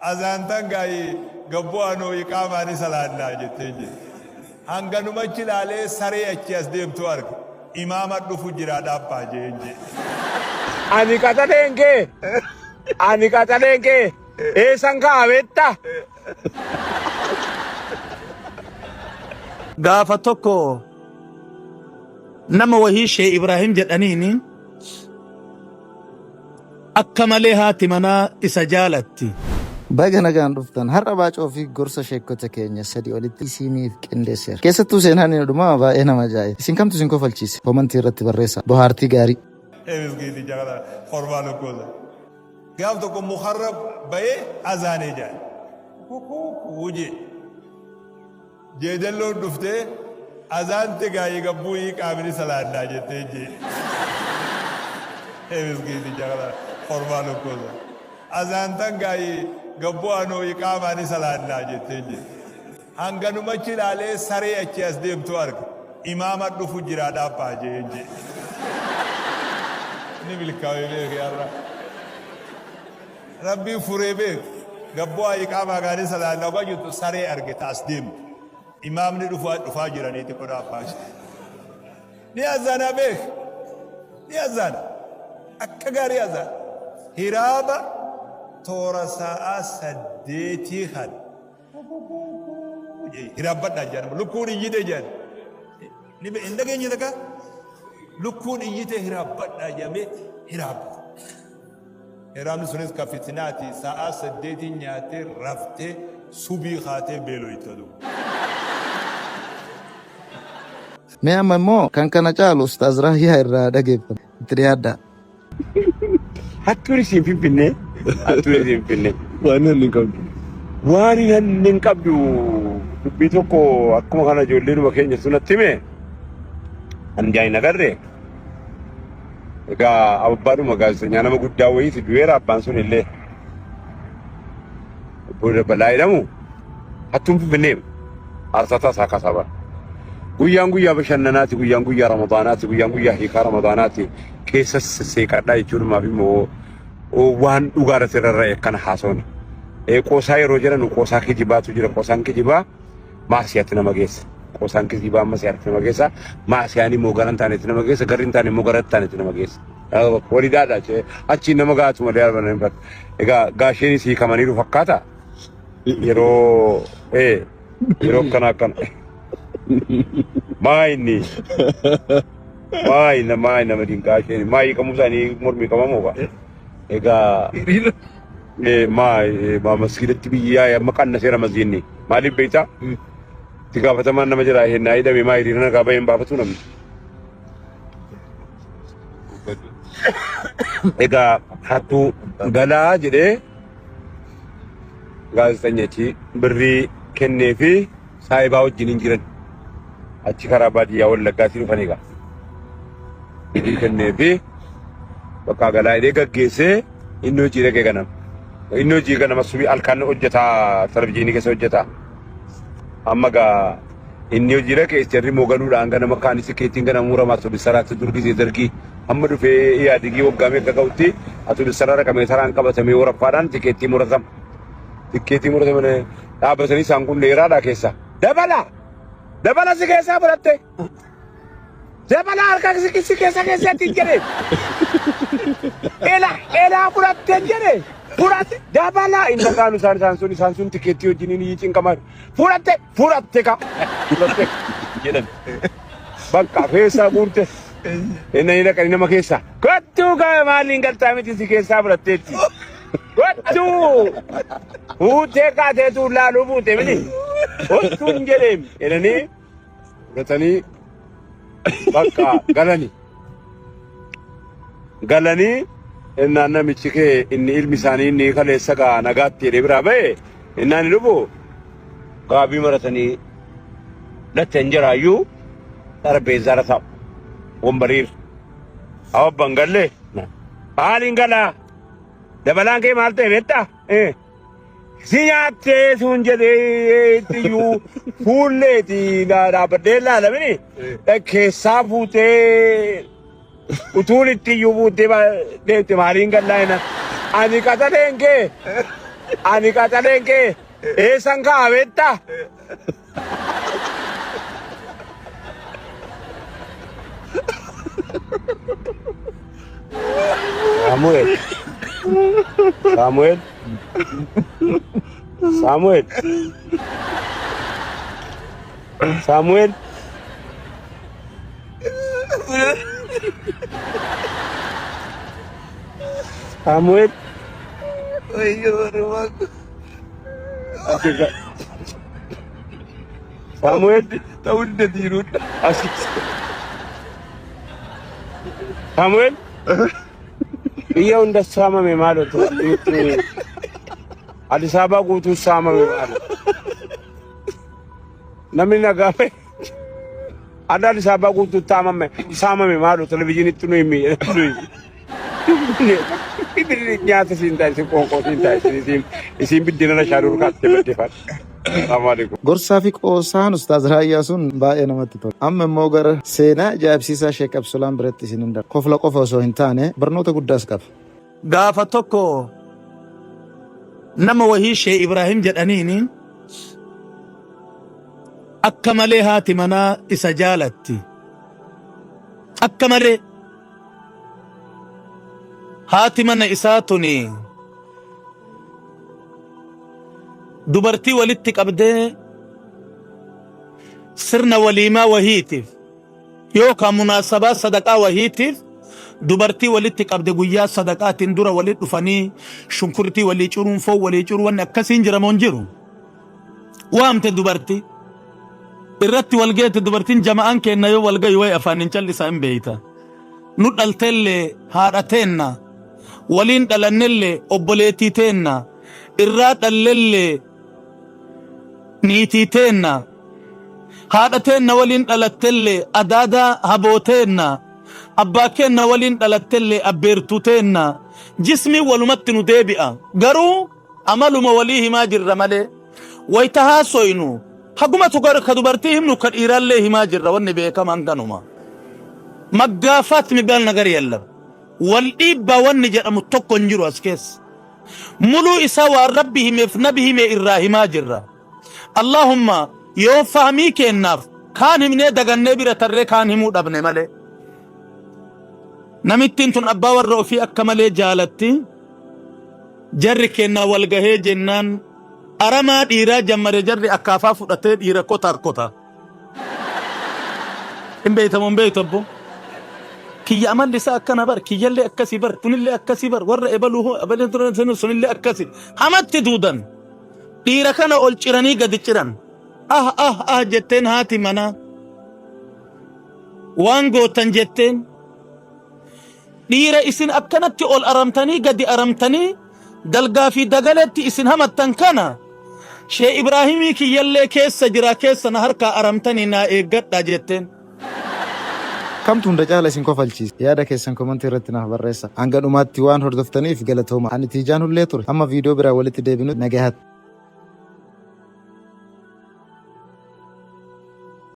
Azaantan gaayi gabboo anoo iqaamaa ni salaannaa jetteen jedhe. Hanganumachi ilaalee saree achii as deemtu arge. Imaama dhufu jira dhaabbaa jeen jedhe. Ani qaxaleen kee ani qaxaleen kee eessan ka'a beektaa? Gaafa tokko nama wahii Shee Ibraahim jedhaniini akka malee haati manaa isa jaalatti. Baga nagaan dhuftan. Har'a baacoo fi gorsa sheekkota keenya sadi olitti isiiniif qindeesseera. Keessattuu seenaan inni dhumaa baay'ee nama ajaa'iba. Isin kamtu isin kofalchiise? Komantii irratti barreessaa. Bohaartii gaarii. Ee miskiiticha kana kormaa lukkuu sana. Gaaf tokko mukarra bahee azaanee jedhan. Kukuu jee. Jeedalloon dhuftee azaante gaayii gabbuuyii qaamni salaannaa jettee jee. Ee miskiiticha kana kormaa lukkuu sana. Azaantan gaayii gabbuu anoo iqaamaa ni salaannaa jettee jee. Hanganumachi ilaalee saree achii as deemtu arge. Imaama dhufu jira dhaabbaa jeen jee. Ni milkaa'ee beeki har'a. Rabbiin furee beeku. Gabbu'aa iqaamaa gaarii salaanna ogaa jirtu saree arge ta as deemtu. Imaamni dhufaa dhufaa jiranii xiqqoo dhaabbaa jira. Ni azana beek. Ni azana. Akka gaarii azana. Hiraaba toora sa'aa 8 kan. Hiraabbadhaa jedhan. Lukkuun iyyite jedhan. Ni hin dhageenye takka. Lukkuun iyyite hiraabbadhaa jedhamee hiraabbata. Hiraamni sunis ka fitinaati sa'aa saddeetiin nyaattee raftee subii kaatee beeloyta duuba. Mee amma immoo kan kana caalu Ustaaz Raayyaa irraa dhageeffanna. Itti dhiyaadhaa. Hattuun isin finfinnee. Hattuun isin finfinnee. Waan inni hin qabdu. Waan inni hin qabdu dubbii tokko akkuma kana ijoolleedhuma keenya sunatti hime. Ani jaan hin agarre. Egaa abbaadhuma gaazexeenyaa nama guddaa wayiiti du'eera abbaan sun illee. Obbo Dabbalaa jedhamu hattuun Finfinnee aarsataa isaa kaasaa bara. Guyyaan guyyaa bashannanaati, guyyaan guyyaa Ramadaanaati, guyyaan guyyaa hiikaa Ramadaanaati keessa sesseeqadhaa jechuudhumaaf immoo waan dhugaa irratti rarra'e akkana haasawni. Qoosaa yeroo jedhanu qoosaa kijibaatu jira. Qoosaan kijibaa maasiyaatti nama geessa. Qoosaan kijibaa masiyaatti nama geessa. Maasiyaan immoo gara hin taanetti nama geessa. Garri hin taane immoo gara hin taanetti nama geessa. Waliidhaadha. Achiin nama gaatu malee arban hin fatu. Egaa gaasheenis hiikamaniiru fakkaata. Yeroo yeroo akkana akkana. Maa inni maa inni maa nama dinqaa isheen maa hiikamuu isaanii mormii qabamoo kaa. Egaa maa maa masgiidatti biyyi yaa'e amma qannaseera masgiidni. Maaliif beektaa? Itti gaafatamaan nama jalaa hennaa hidhame maa hiriira nagaa baheen baafatu namni. Egaa hattuu galaa jedhee gaazexanyachi birrii kennee fi saayibaa wajjin hin jiran. Achi karaa baadiyyaa Wallaggaatii dhufan egaa. Birrii kennee fi bakka galaa jedhee gaggeessee inni hojii dhaqee ganama. Inni hojii ganama subii halkan hojjetaa televizyiinii keessa hojjetaa. Amma gaa inni hojii dhaqee jarri immoo galuudhaan ganama kaanis keettiin ganama muramaa atoobisaraatti dur gisee dargii hamma dhufee yaadigii waggaa meeqa ga'utti atoobisara dhaqamee taraan qabatamee waraffaadhaan tikeettii muratama. Tikeettii muratama dhaabbatanii isaan kun dheeraadha keessa. Dabala! Dabala si keessaa fudhatte! Dabala harka si keessa keessatti hin jedhe. Ela elaa fudhatte hin jedhe. Fudhatte dabala hin dhagaanu isaan isaan sun isaan sun tikeettii wajjin hin cinqaman. Fudhatte fudhatte ka fudhatte jedhan. Bakka keessaa guurte. Inni ni dhaqanii nama keessaa. Kottuu kaa maaliin galtaa miti si keessaa fudhatteetti. Kottuu fuutee kaateetu laaluu fuute miti. Kottuu hin jedheem jedhanii fudhatanii bakka galani. Galanii innaan namichi kee inni ilmi isaanii inni kaleessa gaa nagaatti jedhee biraa ba'e innaan inni dhufu gaabii maratanii lachan jiraayyuu xarbeezzaarra taa'u wombariirra. Abban gallee maaliin galaa dabalaan kee maal ta'e beektaa? Si nyaattee sun jedhee iyyuu fuulleeti dhaabbadhee ilaalamini keessaa fuutee utuun itti iyyuu fuutee deemte maaliin gallaa jennaan. Ani qaxaleen kee Ani qaxaleen kee eessan ka'a beektaa? Saamu'eel. Saamu'eel. Saamu'eel. Saamu'eel. Saamu'eel. Saamu'eel. Ta'uu diiruudha. Saamu'eel. Biyya hunda saamame maaloo Addis Ababaa guutuu saamame maaloo. Namni nagaa fa'i. Adda Addis Ababaa guutuu saamame saamame maaloo televizyiinitti nu himi. Nyaata siin ta'a isin qoonqoo siin ta'a isin isin biddeena rashaa durkaatti baddeeffadha. Salaamu alaikum. Gorsaa fi qoosaan Ustaaz Raayyaa sun baay'ee namatti tola. Amma immoo gara seenaa ajaa'ibsiisaa Sheek Absulaan biratti isin hin darbu. Kofla qofa osoo hin taane barnoota guddaas qaba. Gaafa tokko nama wahii Shee Ibraahim jedhaniini akka malee haati manaa isa jaalatti. Akka malee haati mana isaa tuni dubartii walitti qabdee sirna waliimaa wahiitiif yookaan munaasabaa sadaqaa wahiitiif dubartii walitti qabde. Guyyaa sadaqaatiin dura walitti dhufanii shunkurtii walii curuun, foon walii curuu, wanni akkasiin jira moo hin jiru? Waamte, dubartii irratti wal geette. Dubartiin jama'aan kenna yoo wal gayu wayi afaan hin callisaa hin beeyta. Nu dhalteellee haadha teenna, waliin dhalannellee obboleettii teenna, irraa dhallellee niitii teenna, haadha teenna waliin dhalattellee adaadaa haboo teenna, abbaa keenna waliin dhalattellee abbeertuu teenna. Jismii walumatti nu deebi'a, garuu amaluma walii himaa jirra malee wayta haasoynu haguma ka dubartii himnu ka dhiiraallee himaa jirra. Wanni beekamaan kanuma መጋፋት የሚባል ነገር የለም። Wal dhiibbaa wanni jedhamu tokko hin jiru as keessa. Muluu isaa waan Rabbi himeef nabi hime irraa himaa jirra. Allahumma yoo fahmii kennaaf kaan himnee dagannee bira tarree kaan himuu dhabne malee. Namittiin tun abbaa warra ofii akka malee jaalatti. Jarri kennaa wal gahee jennaan aramaa dhiiraa jammare. Jarri akkaafaa fudhatee dhiira kota kota. Hin beeytamu, hin beeytu abbo. Kiyya amalli isaa akkana bar, kiyyallee akkasii bar, kunillee akkasii bar, warra ebaluu hoo ebaluu sunillee akkasii. Hamatti duudan. Dhiira kana ol ciranii gadi ciran. Ah ah ah jetteen haati manaa. Waan gootan jetteen. Dhiira isin akkanatti ol aramtanii gadi aramtanii dalgaa fi dagaletti isin hamattan kana Shee Ibraahimii kiyyallee keessa jira, keessa na harkaa aramtanii naa eeggadha jetteen. Kamtu hunda caala isin kofalchiise? Yaada keessan komantii irratti naaf barreessa. Hanga dhumaatti waan hordoftaniif galatooma. Ani Tiijaan Hullee ture. Amma viidiyoo biraa walitti deebinu nagayaatti.